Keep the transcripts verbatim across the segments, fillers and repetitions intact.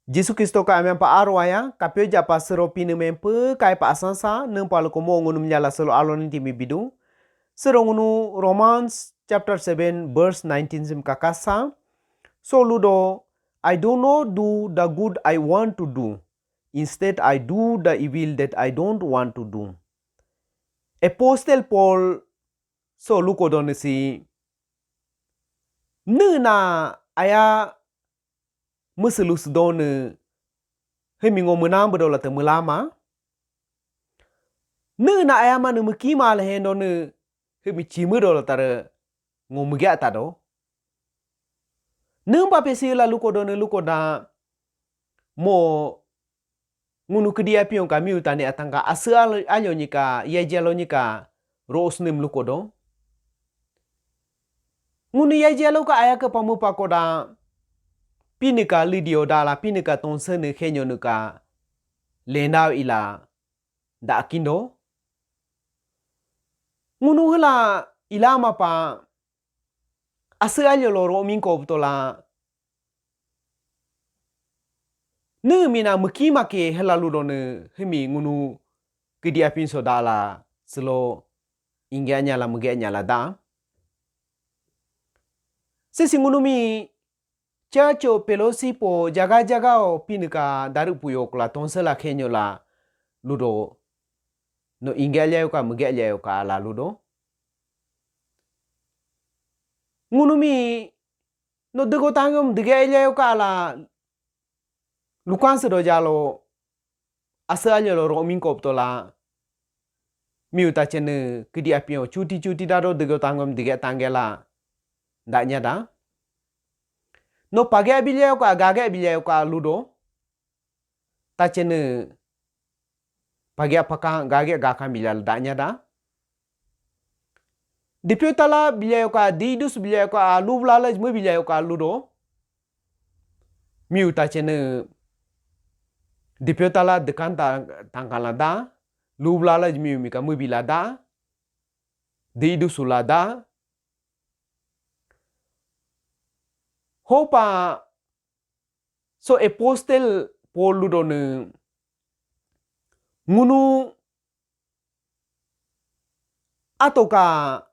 Jisu Kristo ka amyang pa aro aya, kapyo japa sero Pinii mi hempyo kapa asansa, niimpa lukoda mo ngunumi nyala selo alo ninti mi bidu. Sero ngunu Romans chapter seven verse nineteen simi kakasa. So ludo, "I do not do the good I want to do. Instead, I do the evil that I don't want to do." Apostle Paul so lukodo nii si, niina aya miisilu siidonii hiimi ngo miinambiido lata miilama. Niina aya manii miikima la hendonii hiimi chimiido lata re ngo miiga tado. Niimpa pe sila lukodo nii lukoda mo ngunu kiidi apiñ ka miyu tani atangka asi alyo nyika, yajalo nyika, ro usnim lukodo. Ngunu yajalo ka aya ka pamu pakoda, Pinii ka lidio dala, Pinii ka tonse nii khenyo nii ka lenda ila da kindo. Ngunu hiila ila mapa asi alyo lo ro minko butola. Niimina miikima ke hiila ludo nii hiimi ngunu kiidi apiñ so dala silo ingge nyala miigge nyala da. Sisi ngunumi church o fellowship o jaga jaga o Pinii ka darii puyo kula tonse la khenyo la ludo. No ingge alyo ka miigge alyo ka la ludo. Ngunumi no diigo tanggem diiga alyo ka la lukan sido jalo asi alyo lo ro minko butola. Miyu tachene kiidi apiñ o chuti chuti dado diigo tanggem diiga tangge la da nyada. No page abilyo ka gage abilyo ka ludo. Tachene page apaka gage gaka bilya da nyada. Dipyo tala bilya ka, didus bilya ka, lubla la jme bilya ka ludo. Miyu tachene dipyo tala dekan ta tangkala da, lubla la jme mika mubila da, didus la da. Hopa so apostle Paul ludo nii ngunu atoka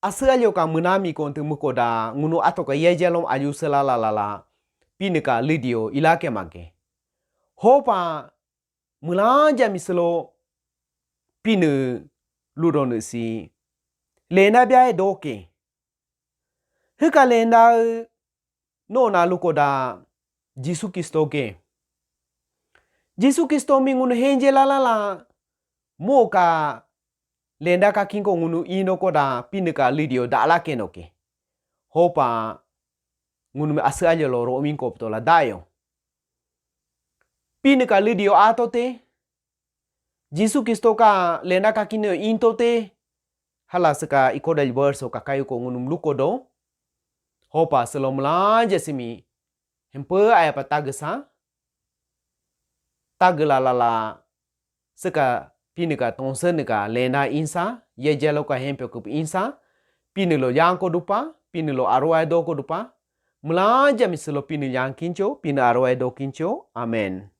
asi alyo ka miinami kontii miikoda ngunu atoka yajalom alyu sela la la la Pinii ka lidio ilake make. Hopa miilanja miselo Pinii ludo nii si lenda bya doke. Hiika lenda no na lukoda Jisu Kristo ke. Jisu Kristo mi ngunu henje la la la mo ka lenda ka kinko ngunu ino koda Pinii ka lidio dala kenoke. Hopa ngunu mi asi alyo lo ro minko butola dayo. Pinii ka lidio atote Jisu Kristo ka lenda ka kinii intote. Hiila siika ikoda verse o kakayu ko ngunumi lukodo. Hopa silo miilanja simi hempyo aya pa tagesa. Tagela la la siika Pinii ka tonse nii ka lenda insa, yajalo ka hempyo kup insa, Pinii lo yanko dupa, Pinii lo arwai doko dupa. Miilanja misilo Pinii yang kincho, Pinii arwai do kincho. Amen.